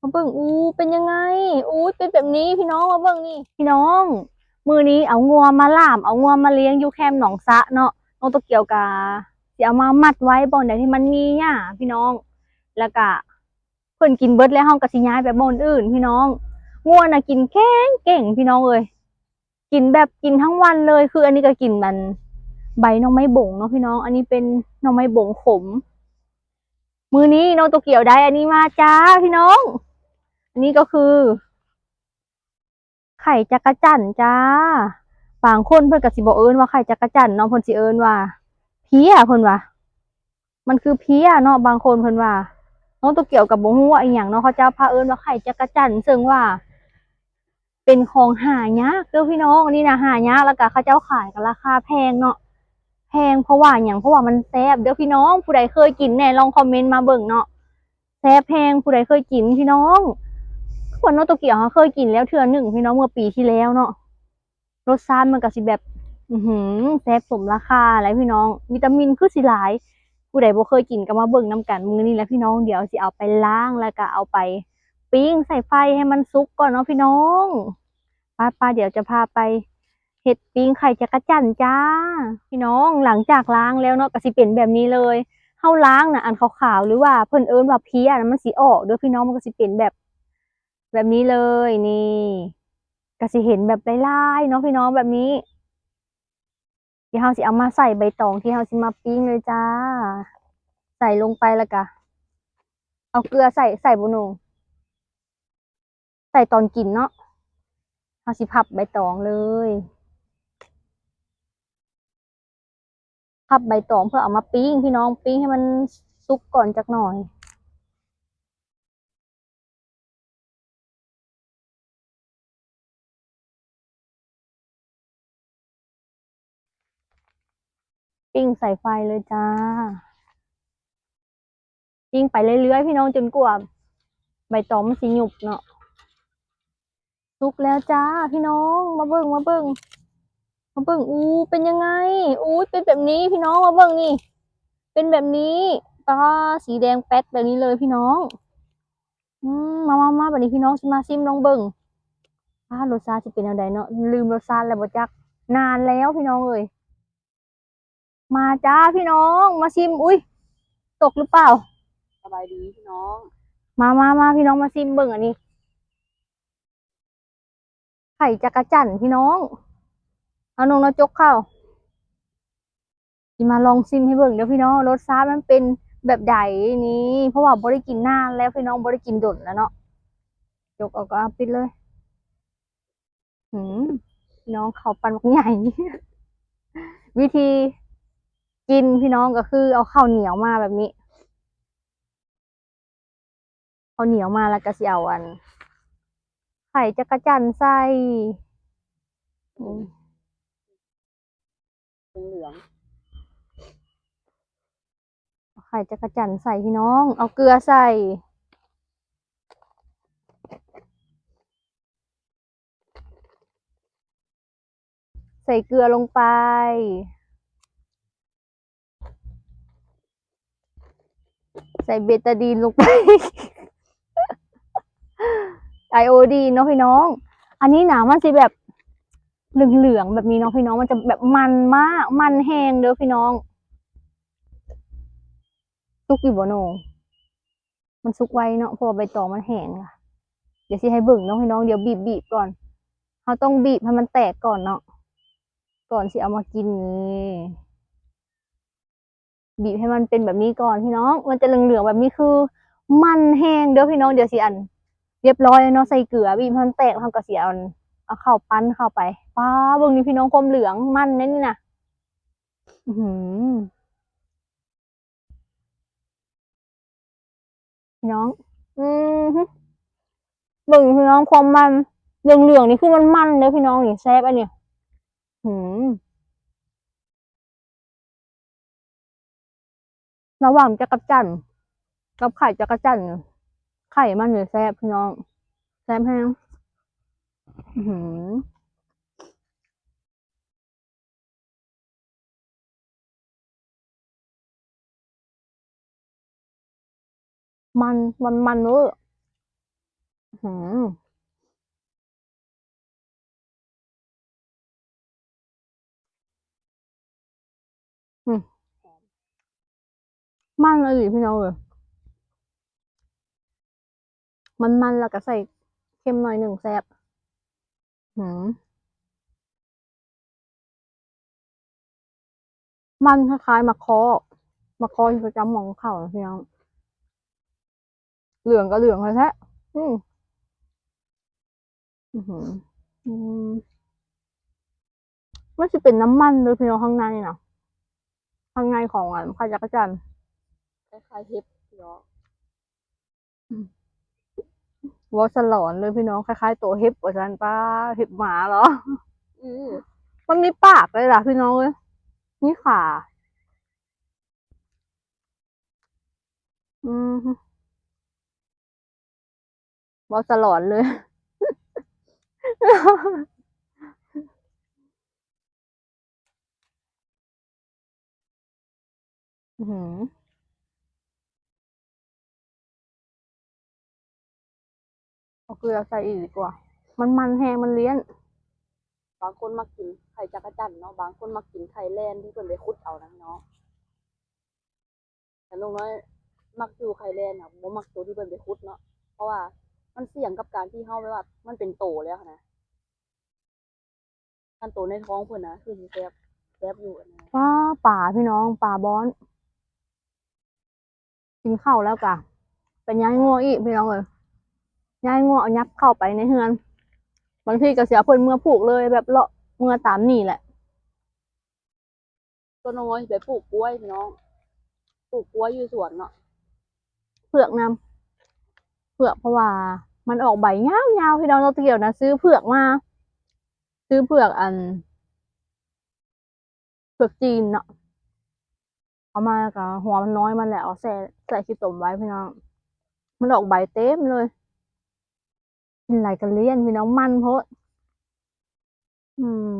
ມາເບິ່ງ ອູ້ ເປັນຍັງໄງ? ອູ້ ເປັນແບບນີ້ພີ່ນ້ອງ ມາເບິ່ງນີ້ພີ່ນ້ອງ. ມື້ນີ້ເອົາງົວມາລ່າມ ເອົາງົວມາລ້ຽງຢູ່ແຄມໜອງສະເນາະ. ນ້ອງໂຕກຽວກະຊິເອົາມາມັດໄວ້ບ່ອນໃດທີ່ມັນມີຫຍ້າພີ່ນ້ອງ ແລ້ວກະເພິ່ນກິນເບິດແລ້ວ ເຮົາກະຊິຍ້າຍໄປບ່ອນອື່ນພີ່ນ້ອງ. ງົວນະກິນເກັ່ງໆ ພີ່ນ້ອງເອີຍ. ກິນແບບກິນທັງວັນເລີຍ. ຄືອັນນີ້ກໍກິນອັນໃບໜໍ່ໄມ້ບົງເນາະພີ່ນ້ອງ. ອັນນີ້ເປັນໜໍ່ໄມ້ບົງຂົມ. ມື້ນີ້ນ້ອງໂຕກຽວໄດ້ອັນນີ້ມາຈ້າພີ່ນ້ອງ. ອັນນີ້ກໍຄືໄຂ່ຈັກກະຈັ່ນຈ້າ. ບາງຄົນເພິ່ນກໍຊິບໍ່ເອີ້ນວ່າໄຂ່ຈັກກະຈັ່ນເນາະ, ເພິ່ນຊິເອີ້ນວ່າເພ້ຍ ເພິ່ນວ່າ. ມັນຄືເພ້ຍເນາະ ບາງຄົນເພິ່ນວ່າ. ນ້ອງໂຕກຽວກໍບໍ່ຮູ້ວ່າອີ່ຫຍັງເນາະ, ເຂົາເຈົ້າພາເອີ້ນວ່າໄຂ່ຈັກກະຈັ່ນ ເຊິ່ງວ່າເປັນຂອງຫາຍາກເດີພີ່ນ້ອງ. ອັນນີ້ນະຫາຍາກ ແລ້ວກໍເຂົາເຈົ້າຂາຍກໍລາຄາແພງເນາະ. ແພງເພາະວ່າຫຍັງ? ເພາະວ່າມັນແຊບເດີພີ່ນ້ອງ. ຜູ້ໃດເຄີຍກິນແດ່ ລອງຄອມເມັນມາເບິ່ງເນາະ. ແຊບແຮງ ຜູ້ໃດເຄີຍກິນພີ່ນ້ອງ. ຄືວ່ານ້ອງໂຕກຽວເຮົາເຄີຍກິນແລ້ວເທື່ອໜຶ່ງພີ່ນ້ອງ ເມື່ອປີທີ່ແລ້ວເນາະ. ລົດຊາດມັນກໍຊິແບບ ອືຫື ແຊບສົມລາຄາແຫຼະພີ່ນ້ອງ. ວິຕາມິນຄືຊິຫຼາຍ. ຜູ້ໃດບໍ່ເຄີຍກິນກໍມາເບິ່ງນຳກັນມື້ນີ້ແຫຼະພີ່ນ້ອງ. ດຽວຊິເອົາໄປລ້າງ ແລ້ວກໍເອົາໄປປີ້ງໃສ່ໄຟໃຫ້ມັນສຸກກ່ອນເນາະພີ່ນ້ອງ. ໄປໆ ດຽວຈະພາໄປເຮັດປີ້ງໄຂ່ຈັກກະຈັ່ນຈ້າພີ່ນ້ອງ. ຫຼັງຈາກລ້າງແລ້ວເນາະ ກໍຊິເປັນແບບນີ້ເລີຍ. ເຮົາລ້າງນະ ອັນຂາວໆ ຫຼືວ່າເພິ່ນເອີ້ນວ່າເພ້ຍນະ ມັນຊິອອກເດີພີ່ນ້ອງ. ມັນກໍຊິເປັນແບບ ແບບນີ້ເລີຍ ນີ້ ກະຊິເຫັນແບບຫຼາຍໆເນາະພີ່ນ້ອງ ແບບນີ້. ດຽວເຮົາຊິເອົາມາໃສ່ໃບຕອງທີ່ເຮົາຊິມາປີ້ງເລີຍຈ້າ. ໃສ່ລົງໄປ ແລ້ວກະເອົາເກືອໃສ່ ໃສ່ບໍ່ໜູ? ໃສ່ຕອນກິນເນາະ. ເຮົາຊິພັບໃບຕອງເລີຍ. ພັບໃບຕອງເພື່ອເອົາມາປີ້ງພີ່ນ້ອງ, ປີ້ງໃຫ້ມັນສຸກກ່ອນຈັກໜ່ອຍ. ປີ້ງໃສ່ໄຟເລີຍຈ້າ. ປີ້ງໄປເລື້ອຍໆ ພີ່ນ້ອງ ຈົນກວ່າໃບຕອງມັນຊິຫຍຸບເນາະ. ສຸກແລ້ວຈ້າພີ່ນ້ອງ ມາເບິ່ງ ມາເບິ່ງ ມາເບິ່ງ. ອູ້ ເປັນຍັງໄງ? ອູ້ ເປັນແບບນີ້ພີ່ນ້ອງ ມາເບິ່ງນີ້ ເປັນແບບນີ້. ປາ ສີແດງແປັດແບບນີ້ເລີຍພີ່ນ້ອງ. ອືມ ມາໆໆ ບາດນີ້ພີ່ນ້ອງຊິມາຊິມລອງເບິ່ງ. ອາ ລົດຊາດຊິເປັນແນວໃດເນາະ? ລືມລົດຊາດແລ້ວບໍ່ຈັກ ນານແລ້ວພີ່ນ້ອງເອີຍ. ມາຈ້າພີ່ນ້ອງ ມາຊິມ. ອຸ້ຍ ຕົກຫຼືເປົ່າ? ສະບາຍດີພີ່ນ້ອງ. ມາໆໆ ພີ່ນ້ອງ ມາຊິມເບິ່ງອັນນີ້ ໄຂ່ຈັກກະຈັ່ນພີ່ນ້ອງ. ເອົາ ນ້ອງ ນ້ອງ ຈົກເຂົ້າ. ຊິມາລອງຊິມໃຫ້ເບິ່ງເດີພີ່ນ້ອງ ລົດຊາດມັນເປັນແບບໃດນີ້ ເພາະວ່າບໍ່ໄດ້ກິນນານແລ້ວພີ່ນ້ອງ ບໍ່ໄດ້ກິນດົນແລ້ວເນາະ. ຈົກເອົາ ກໍປິດເລີຍ. ອືມ ພີ່ນ້ອງ ເຂົ້າປັ້ນບັກໃຫຍ່. ວິທີກິນພີ່ນ້ອງ ກໍຄືເອົາເຂົ້າໜຽວມາແບບນີ້ ເຂົ້າໜຽວມາ ແລ້ວກໍຊິເອົາອັນ ໄຂ່ຈັກກະຈັ່ນໃສ່. ອືມ ເຫຼືອງໆ ເອົາໄຂ່ຈັກກະຈັ່ນໃສ່ພີ່ນ້ອງ ເອົາເກືອໃສ່ ໃສ່ເກືອລົງໄປ ໃສ່ເບຕາດີນລົງໄປ ໄອໂອດີນເນາະພີ່ນ້ອງ. ອັນນີ້ນະ ມັນຊິແບບເຫຼືອງໆ ແບບນີ້ເນາະພີ່ນ້ອງ ມັນຈະແບບມັນມາກ ມັນແຮງເດີພີ່ນ້ອງ. ສຸກຢູ່ບໍ່ເນາະ? ມັນສຸກໄວເນາະ ເພາະວ່າໃບຕອງມັນແຫ້ງລະ. ດຽວຊິໃຫ້ເບິ່ງເນາະພີ່ນ້ອງ ດຽວບີບໆກ່ອນ ເຮົາຕ້ອງບີບໃຫ້ມັນແຕກກ່ອນເນາະ ກ່ອນຊິເອົາມາກິນນີ້. ບີບໃຫ້ມັນເປັນແບບນີ້ກ່ອນພີ່ນ້ອງ ມັນຈະເຫຼືອງໆແບບນີ້ ຄືມັນແຮງເດີພີ່ນ້ອງ. ດຽວຊິອັນ ຮຽບຮ້ອຍແລ້ວເນາະ ໃສ່ເກືອ ບີບໃຫ້ມັນແຕກ ເຮົາກໍຊິເອົາ ເອົາເຂົ້າປັ້ນເຂົ້າໄປ. ປ້າ ເບິ່ງນີ້ພີ່ນ້ອງ ຄວາມເຫຼືອງມັນແດ່ນີ້ນະ ອືຫື ພີ່ນ້ອງ ອືຫື ເບິ່ງພີ່ນ້ອງ ຄວາມມັນເຫຼືອງໆນີ້ ຄືມັນມັນເດີພີ່ນ້ອງ ນີ້ແຊບອັນນີ້ ຫືມ. ລະຫວ່າງຈັກກະຈັ່ນກັບໄຂ່ຈັກກະຈັ່ນນີ້ ໄຂ່ມັນນີ້ແຊບພີ່ນ້ອງ ແຊບແຮງ ອືຫື. ມັນ ມັນ ມັນເວີ. ອືມ ອືມ ມັນອີ່ຫຼີພີ່ນ້ອງເອີຍ ມັນໆ ແລ້ວກໍໃສ່ເຄັມໜ້ອຍໜຶ່ງ ແຊບ. ຫືມ ມັນຄ້າຍໆ ໝາກຄໍ້ ໝາກຄໍ້ທີ່ເຂົາເຈົ້າໝອງເຂົ້ານະພີ່ນ້ອງ ເຫຼືອງກໍເຫຼືອງແທ້ໆ ອືມ ອືມ ມັນຊິເປັນນ້ຳມັນເດີພີ່ນ້ອງ ຂ້າງໃນນະ ຂ້າງໃນຂອງອັນໄຂ່ຈັກກະຈັນ ຄ້າຍໆ ເຫັບເນາະ. ອືມ ເວົ້າສະຫຼອນເລີຍພີ່ນ້ອງ ຄ້າຍໆ ໂຕເຫັບວ່າຊັ້ນ ປ້າ ເຫັບໝາເຫາະ? ອືມ ມັນມີປາກເລີຍລະພີ່ນ້ອງເອີຍ ມີຂາ. ອືມ ເວົ້າສະຫຼອນເລີຍ. ອືມ ເອົາເກືອໃສ່ອີກດີກວ່າ ມັນມັນແຮງ ມັນລ້ຽນ. ບາງຄົນມັກກິນໄຂ່ຈັກກະຈັນເນາະ ບາງຄົນມັກກິນໄຂ່ແລນທີ່ເພິ່ນໄປຂຸດເອົານະເນາະ. ແຕ່ລຸງນ້ອຍມັກຢູ່ໄຂ່ແລນນະ ບໍ່ມັກໂຕທີ່ເພິ່ນໄປຂຸດເນາະ ເພາະວ່າມັນສ່ຽງກັບການທີ່ເຮົາແບບວ່າມັນເປັນໂຕແລ້ວຫັ້ນນະ. ຄັນໂຕໃນທ້ອງເພິ່ນນະ ຄືຊິແຊບ ແຊບຢູ່ອັນນັ້ນ. ປາ ປາພີ່ນ້ອງ ປາບອນ ກິນເຂົ້າແລ້ວກະໄປຍ້າຍງົວອີກພີ່ນ້ອງເອີຍ ຍ້າຍງົວເອົາຫຍັບເຂົ້າໄປໃນເຮືອນ ບາງທີກໍຊິເອົາເພິ່ນເມືອຜູກເລີຍ ແບບເລາະເມືອຕາມນີ້ແຫຼະ. ສ່ວນນ້ອງນ້ອຍຊິໄປປູກກ້ວຍພີ່ນ້ອງ ປູກກ້ວຍຢູ່ສວນເນາະ ເຜືອກນຳ ເຜືອກ ເພາະວ່າມັນອອກໃບຍາວໆ ພີ່ນ້ອງ. ນ້ອງຕະກຽວນະຊື້ເຜືອກມາ ຊື້ເຜືອກອັນ ເຜືອກຈີນເນາະ ເອົາມາແລ້ວກໍຫົວມັນນ້ອຍມັນແຫຼະ ເອົາແຊ່ ໃສ່ຂີ້ຕົມໄວ້ພີ່ນ້ອງ ມັນອອກໃບເຕັມເລີຍ. ກິນຫຼາຍກະລ້ຽນພີ່ນ້ອງ ມັນໂພດ. ອືມ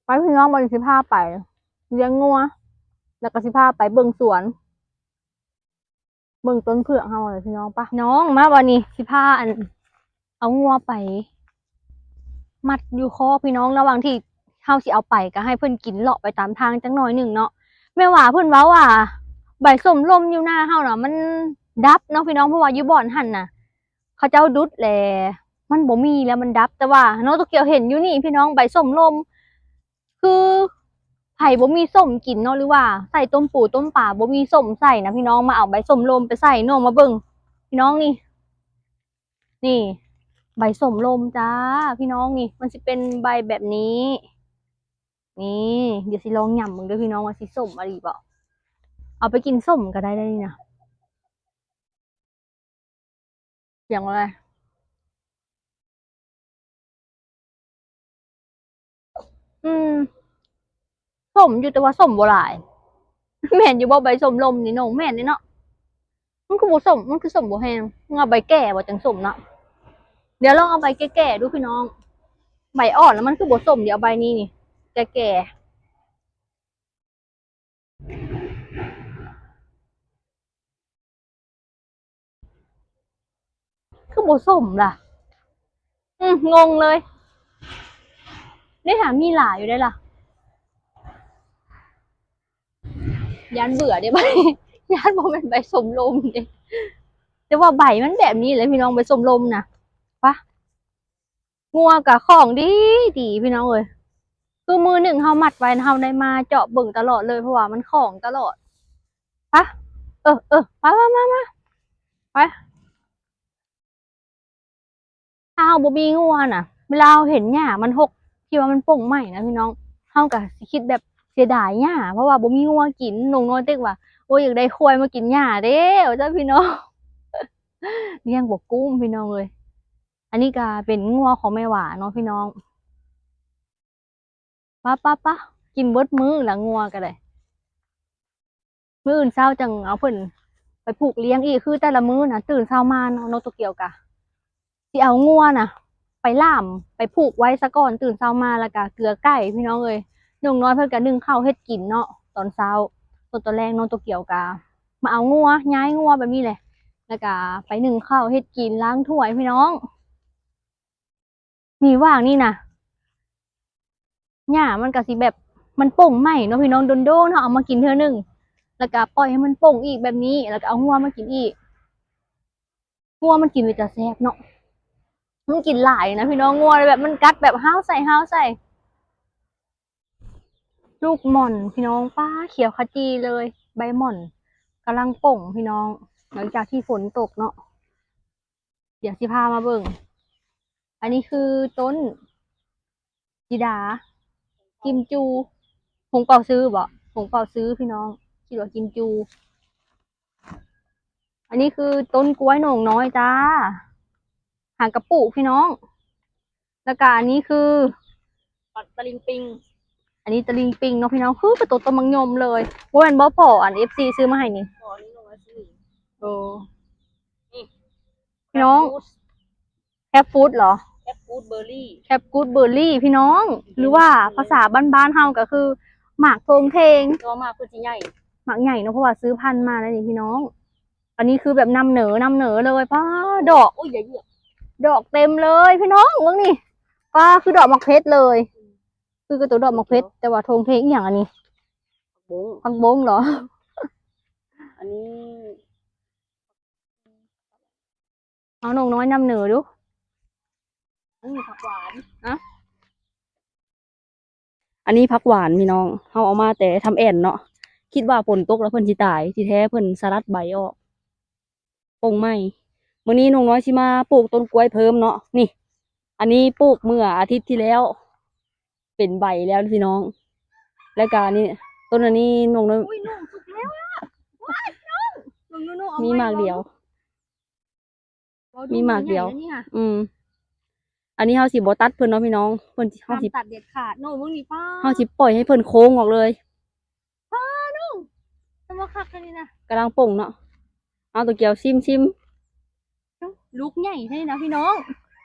ໄປພີ່ນ້ອງ ບັດນີ້ຊິພາໄປລ້ຽງງົວ ແລ້ວກໍຊິພາໄປເບິ່ງສວນ ເບິ່ງຕົ້ນເຜືອກເຮົາແຫຼະພີ່ນ້ອງ. ປະ ນ້ອງ ມາບັດນີ້ຊິພາອັນ ເອົາງົວໄປມັດຢູ່ຄອກພີ່ນ້ອງ. ລະຫວ່າງທີ່ເຮົາຊິເອົາໄປ ກໍໃຫ້ເພິ່ນກິນເລາະໄປຕາມທາງຈັກໜ້ອຍໜຶ່ງເນາະ. ແມ່ຫວາເພິ່ນເວົ້າວ່າໃບສົ້ມລົມຢູ່ນາເຮົານະ ມັນດັບເນາະພີ່ນ້ອງ ເພາະວ່າຢູ່ບ່ອນຫັ້ນນະ ເຂົາເຈົ້າດຸດແລ້ວ ມັນບໍ່ມີແລ້ວ ມັນດັບ. ແຕ່ວ່ານ້ອງໂຕກຽວເຫັນຢູ່ນີ້ພີ່ນ້ອງ ໃບສົ້ມລົມ ຄືໃຜບໍ່ມີສົ້ມກິນເນາະ ຫຼືວ່າໃສ່ຕົ້ມປູຕົ້ມປາບໍ່ມີສົ້ມໃສ່ນະພີ່ນ້ອງ ມາເອົາໃບສົ້ມລົມໄປໃສ່. ນ້ອງມາເບິ່ງພີ່ນ້ອງ ນີ້ ນີ້ໃບສົ້ມລົມຈ້າພີ່ນ້ອງ. ນີ້ມັນຊິເປັນໃບແບບນີ້ ນີ້ ດຽວຊິລອງຫຍ້ຳເບິ່ງເດີພີ່ນ້ອງ ວ່າຊິສົ້ມອີ່ຫຼີບໍ່. ເອົາໄປກິນສົ້ມກໍໄດ້ເດ້ນີ້ນະ. ສຽງອະໄລ? ອືມ ສົ້ມຢູ່ ແຕ່ວ່າສົ້ມບໍ່ຫຼາຍ. ແມ່ນຢູ່ບໍ່ ໃບສົ້ມລົມນີ້ນ້ອງ? ແມ່ນເດ້ເນາະ. ມັນຄືບໍ່ສົ້ມ ມັນຄືສົ້ມບໍ່ແຮງ. ເອົາໃບແກ່ບໍ່ຈັ່ງສົ້ມເນາະ. ດຽວລອງເອົາໃບແກ່ໆດູພີ່ນ້ອງ. ໃບອ່ອນແລ້ວມັນຄືບໍ່ສົ້ມ. ດຽວເອົາໃບນີ້ນີ້ ແກ່ໆ. ຄືບໍ່ສົ້ມລະ? ອືມ ງົງເລີຍ. ໄດ້ຫາມີຫຼາຍຢູ່ໄດ໋ລະ. ຢ້ານເບື່ອເດ້ບາດນີ້ ຢ້ານບໍ່ແມ່ນໃບສົ້ມລົມເດ້. ແຕ່ວ່າໃບມັນແບບນີ້ແຫຼະພີ່ນ້ອງ ໃບສົ້ມລົມນະ. ປະ. ງົວກະຂອງດີດີພີ່ນ້ອງເອີຍ. ຄືມື້ໜຶ່ງເຮົາມັດໄວ້ ເຮົາໄດ້ມາເຈາະເບິ່ງຕະຫຼອດເລີຍ ເພາະວ່າມັນຂອງຕະຫຼອດ. ປະ ເອີ ເອີ ມາ ມາ ມາ ມາ ໄປ. ຖ້າເຮົາບໍ່ມີງົວນະ ເວລາເຮົາເຫັນຫຍ້າມັນຮົກ ທີ່ວ່າມັນປົ່ງໄໝ້ນະພີ່ນ້ອງ ເຮົາກະຊິຄິດແບບເສຍດາຍຫຍ້າ ເພາະວ່າບໍ່ມີງົວກິນ. ນ້ອງນ້ອຍເຕັກວ່າ ໂອ້ຍ ຢາກໄດ້ຄວາຍມາກິນຫຍ້າເດ້ ວ່າຊັ້ນພີ່ນ້ອງ. ລ້ຽງບໍ່ກຸ້ມພີ່ນ້ອງເອີຍ. ອັນນີ້ກະເປັນງົວຂອງແມ່ຫວາເນາະພີ່ນ້ອງ. ປະ ປະ ປະ ກິນເບິດມື້ລະ ງົວກະໄດ້. ມື້ອື່ນເຊົ້າຈັ່ງເອົາເພິ່ນໄປຜູກລ້ຽງອີກ. ຄືແຕ່ລະມື້ນະ ຕື່ນເຊົ້າມາເນາະ ນ້ອງໂຕກຽວກະຊິເອົາງົວນະໄປລ່າມ ໄປຜູກໄວ້ສາກ່ອນ. ຕື່ນເຊົ້າມາລະກະເກືອໄກ່ພີ່ນ້ອງເອີຍ. ນ້ອງນ້ອຍເພິ່ນກະໜຶ້ງເຂົ້າເຮັດກິນເນາະ ຕອນເຊົ້າ. ສ່ວນຕອນແລງນ້ອງໂຕກຽວກະມາເອົາງົວ ຍ້າຍງົວແບບນີ້ແຫຼະ. ແລ້ວກະໄປໜຶ້ງເຂົ້າເຮັດກິນ ລ້າງຖ້ວຍພີ່ນ້ອງ. ນີ້ຫວ່າງນີ້ນະ ຫຍ້າມັນກະຊິແບບ ມັນປົ່ງໃໝ່ເນາະພີ່ນ້ອງ ດົນໆ ເຮົາເອົາມາກິນເທື່ອໜຶ່ງ ແລ້ວກະປ່ອຍໃຫ້ມັນປົ່ງອີກແບບນີ້ ແລ້ວກະເອົາງົວມາກິນອີກ. ງົວມັນກິນເປັນຕາແຊບເນາະ ມັນກິນຫຼາຍນະພີ່ນ້ອງ ງົວແບບມັນກັດແບບຮ້າວໃສ່ ຮ້າວໃສ່. ລູກໝ່ອນພີ່ນ້ອງ ປ້າ ຂຽວຂະຈີເລີຍ ໃບໝ່ອນກຳລັງປົ່ງພີ່ນ້ອງ ຫຼັງຈາກທີ່ຝົນຕົກເນາະ. ດຽວຊິພາມາເບິ່ງ ອັນນີ້ຄືຕົ້ນຈີດາ ກິມຈູ ຫົງເປົາຊືບໍ ຫົງເປົາຊືພີ່ນ້ອງ ຄິດວ່າກິມຈູ. ອັນນີ້ຄືຕົ້ນກ້ວຍໂໜງນ້ອຍຈ້າ ຫາກະປູກພີ່ນ້ອງ. ແລ້ວກະອັນນີ້ຄື ຕະລິງປິງ ອັນນີ້ຕະລິງປິງເນາະພີ່ນ້ອງ ຄືກະໂຕ ໂຕບັກຫຍ່ອມເລີຍ. ບໍ່ແມ່ນບໍ່ພໍ ອັນ ເອັຟຊີ ຊື້ມາໃຫ້ນີ້ ພໍນີ້ລົງມາຊື້. ໂອ້ ນີ້ ພີ່ນ້ອງ ແຄບຟຣຸດ ແຄບຟຣຸດເຫລໍ? ແຄບຟຣຸດເບີຣີ ແຄບຟຣຸດເບີຣີພີ່ນ້ອງ ຫຼືວ່າພາສາບ້ານໆ ເຮົາກະຄືໝາກໂທງເທງ ແຕ່ວ່າໝາກເພິ່ນຊິໃຫຍ່ ໝາກໃຫຍ່ເນາະ ເພາະວ່າຊື້ພັນມາແລ້ວນີ້ພີ່ນ້ອງ. ອັນນີ້ຄືແບບນຳເໜີ ນຳເໜີເລີຍ ປ້າ ດອກ ໂອ້ຍ ຢ່າຢຽບ ດອກເຕັມເລີຍພີ່ນ້ອງ ເບິ່ງນີ້ ປ້າ ຄືດອກໝາກເພັດເລີຍ ຄືກະໂຕດອກໝາກເພັດ ແຕ່ວ່າໂທງເທງອີ່ຫຍັງອັນນີ້ ຜັກບົ້ງ ຜັກບົ້ງເຫລໍ? ອັນນີ້ ເອົາໜົງນ້ອຍນຳເໜີດູ. ອື ຜັກຫວານ ອະ ອັນນີ້ຜັກຫວານພີ່ນ້ອງ ເຮົາເອົາມາແຕ່ທຳແອ່ນເນາະ ຄິດວ່າຝົນຕົກແລ້ວເພິ່ນຊິຕາຍ ທີ່ແທ້ເພິ່ນສະຫຼັດໃບອອກ ປົ່ງໃໝ່. ມື້ນີ້ໜຸ່ມນ້ອຍຊິມາປູກຕົ້ນກ້ວຍເພີ່ມເນາະ ນີ້ ອັນນີ້ປູກເມື່ອອາທິດທີ່ແລ້ວ ເປັນໃບແລ້ວພີ່ນ້ອງ. ແລ້ວກະອັນນີ້ ຕົ້ນອັນນີ້ໜຸ່ມນ້ອຍ ອຸ້ຍ ໜຸ່ມສຸກແລ້ວອະ ວ້າຍ ນ້ອງ ໜຸ່ມໆ ເອົາ ມີໝາກດຽວ ມີໝາກດຽວ ອືມ ອັນນີ້ເຮົາຊິບໍ່ຕັດເພິ່ນເນາະພີ່ນ້ອງ ເພິ່ນ ເຮົາຊິ ຫ້າມຕັດເດັດຂາດເນາະ ເບິ່ງນີ້ ປ້າ ເຮົາຊິປ່ອຍໃຫ້ເພິ່ນໂຄ້ງອອກເລີຍ ປ້າ ນ້ອງ ແຕ່ວ່າຄັກແທ້ນີ້ນະ ກຳລັງປົ່ງເນາະ. ເອົາ ໂຕກຽວ ຊິມ ຊິມ ລູກໃຫຍ່ແທ້ນີ້ນະພີ່ນ້ອງ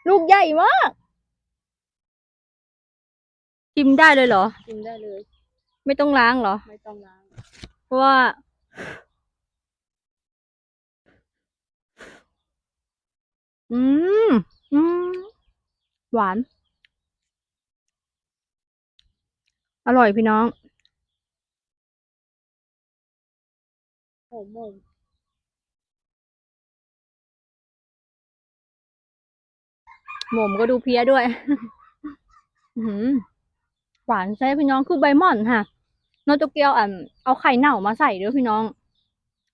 ລູກໃຫຍ່ມາກ. ชิมได้เลยเหรอ? ชิมได้เลย ไม่ต้องล้างเหรอ? ไม่ต้องล้าง เพราะว่า อืม อืม หวาน อร่อยพี่น้อง หอมๆ หอมก็ดูเพี้ยด้วย อื้อหือ หวานแซ่บพี่น้อง คือใบหม่อนค่ะ น้องโตเกียว อั่น เอาไข่เน่ามาใส่เด้อพี่น้อง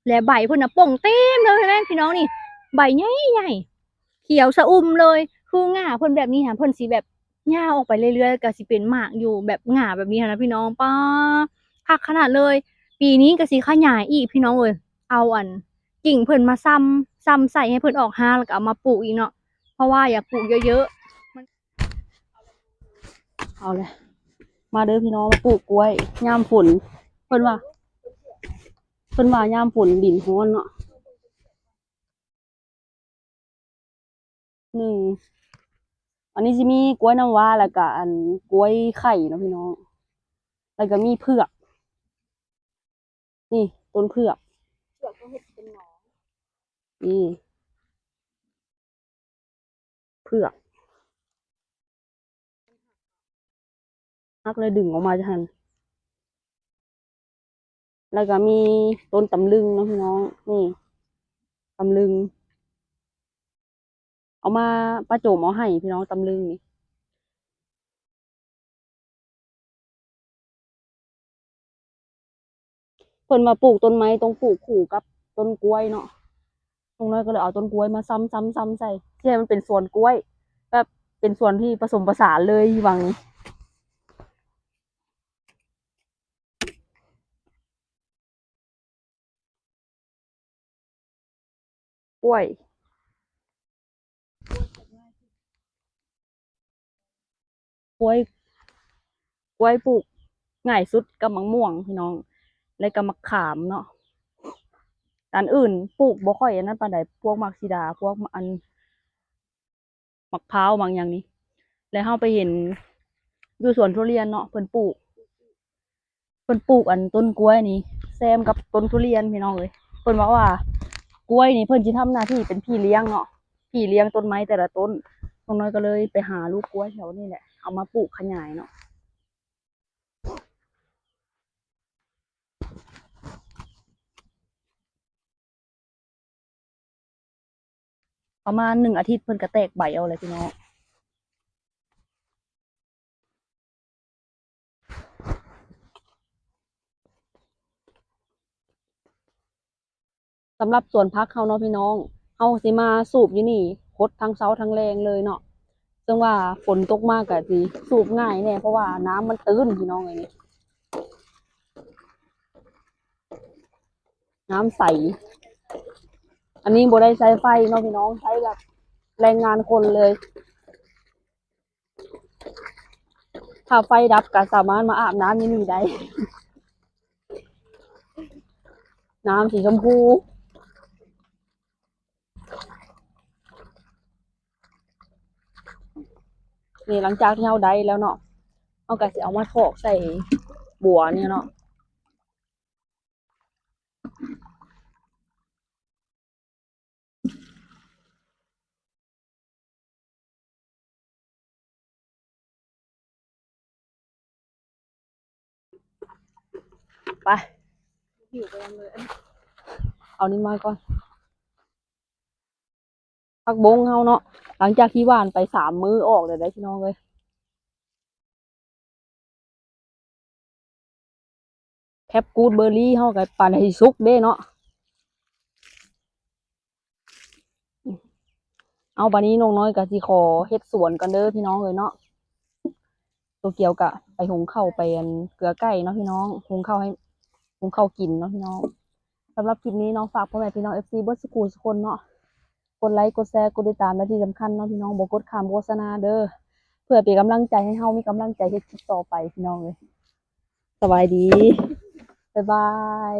และใบเพิ่นน่ะป่งเต็มเลย เห็นไหมพี่น้องนี่ ใบใหญ่ๆ เขียวชอุ่มเลย คือง่าเพิ่นแบบนี้ค่ะ เพิ่นสิแบบยาวออกไปเรื่อยๆ ก็สิเป็นหมากอยู่แบบง่าแบบนี้หั้นนะพี่น้อง ป๊า คักขนาดเลย ปีนี้ก็สิขยายอีกพี่น้องเอ้ย เอา อั่น กิ่งเพิ่นมาซ่ำ ซ่ำใส่ให้เพิ่นออกฮาก แล้วก็เอามาปลูกอีกเนาะ เพราะว่าอยากปลูกเยอะๆ เอาเลย มาเด้อพี่น้อง มาปลูกกล้วยยามฝน เพิ่นว่า เพิ่นว่ายามฝนดินร้อนเนาะ หนึ่ง อันนี้สิมีกล้วยน้ำว้า แล้วก็ อัน กล้วยไข่เนาะพี่น้อง แล้วก็มีเผือก นี่ต้นเผือก เผือกเขาเฮ็ดเป็นหนอง นี่ เผือก หักแล้วดึงออกมาจั่งซั้น แล้วก็มีต้นตำลึงเนาะพี่น้อง นี่ ตำลึง เอามาประโจมเอาให้พี่น้อง ตำลึงนี่ เพิ่นว่าปลูกต้นไม้ต้องปลูกคู่กับต้นกล้วยเนาะ ลุงน้อยก็เลยเอาต้นกล้วยมาซ้ำๆๆ ใส่ สิให้มันเป็นสวนกล้วย แบบเป็นสวนที่ผสมผสานเลย หวัง กล้วย กล้วย กล้วยปลูกง่ายสุดกับมะม่วงพี่น้อง แล้วก็มะขามเนาะ อันอื่นปลูกบ่ค่อยอันนั้นปานใด พวกหมากสีดา พวกอัน หมากพร้าวหมากหยังนี่ แล้วเฮาไปเห็นอยู่สวนทุเรียนเนาะ เพิ่นปลูก เพิ่นปลูกอันต้นกล้วยนี่แซมกับต้นทุเรียนพี่น้องเอ้ย เพิ่นบอกว่า ກ້ວຍນີ້ເພິ່ນຊິທຳໜ້າທີ່ເປັນພີ່ລ້ຽງເນາະ ພີ່ລ້ຽງຕົ້ນໄມ້ແຕ່ລະຕົ້ນ. ນ້ອງນ້ອຍກໍເລີຍໄປຫາລູກກ້ວຍແຖວນີ້ແຫຼະ ເອົາມາປູກຂະຫຍາຍເນາະ. ປະມານໜຶ່ງອາທິດເພິ່ນກໍແຕກໃບເອົາແຫຼະພີ່ນ້ອງ. ສຳລັບສວນຜັກເຮົາເນາະພີ່ນ້ອງ ເຮົາຊິມາສູບຢູ່ນີ້ ຫົດທັງເຊົ້າທັງແລງເລີຍເນາະ. ເຊິ່ງວ່າຝົນຕົກມາກໍຊິສູບງ່າຍແດ່ ເພາະວ່ານ້ຳມັນຕື້ນພີ່ນ້ອງເອີຍ ນ້ຳໃສ. ອັນນີ້ບໍ່ໄດ້ໃຊ້ໄຟເນາະພີ່ນ້ອງ ໃຊ້ແບບແຮງງານຄົນເລີຍ. ຖ້າໄຟດັບກໍສາມາດມາອາບນ້ຳຢູ່ນີ້ໄດ້. ນ້ຳສີຊົມພູ. ນີ້ ຫຼັງຈາກທີ່ເຮົາໄດ້ແລ້ວເນາະ ເຮົາກໍຊິເອົາມາຖອກໃສ່ບົວນີ້ເນາະ. ໄປ ຫິ້ວໄປນຳເລີຍ ເອົານີ້ມາກ່ອນ. ຜັກບົ້ງເຮົາເນາະ ຫຼັງຈາກທີ່ຫວ່ານໄປສາມມື້ ອອກແລ້ວເດ້ພີ່ນ້ອງເອີຍ. ແຄບກູດເບີຣີເຮົາກໍປານໃດຊິສຸກເດ້ເນາະ. ເອົາ ບາດນີ້ນ້ອງນ້ອຍກໍຊິຂໍເຮັດສວນກ່ອນເດີພີ່ນ້ອງເອີຍເນາະ. ໂຕກຽວກະໄປຫຸງເຂົ້າ ໄປອັນເກືອໄກ່ເນາະພີ່ນ້ອງ ຫຸງເຂົ້າໃຫ້ ຫຸງເຂົ້າກິນເນາະພີ່ນ້ອງ. ສຳລັບຄລິບນີ້ເນາະ ຝາກພໍ່ແມ່ພີ່ນ້ອງເອັຟຊີເບິດສຸຂູສຸຄົນເນາະ ກົດໄລ ກົດແຊ ກົດຕິດຕາມ ແລະທີ່ສຳຄັນເນາະພີ່ນ້ອງ ບໍ່ກົດຂ້າມໂຄສະນາເດີ ເພື່ອເປັນກຳລັງໃຈໃຫ້ເຮົາມີກຳລັງໃຈເຮັດຄລິບຕໍ່ໄປພີ່ນ້ອງເອີຍ. ສະບາຍດີ ບາຍບາຍ.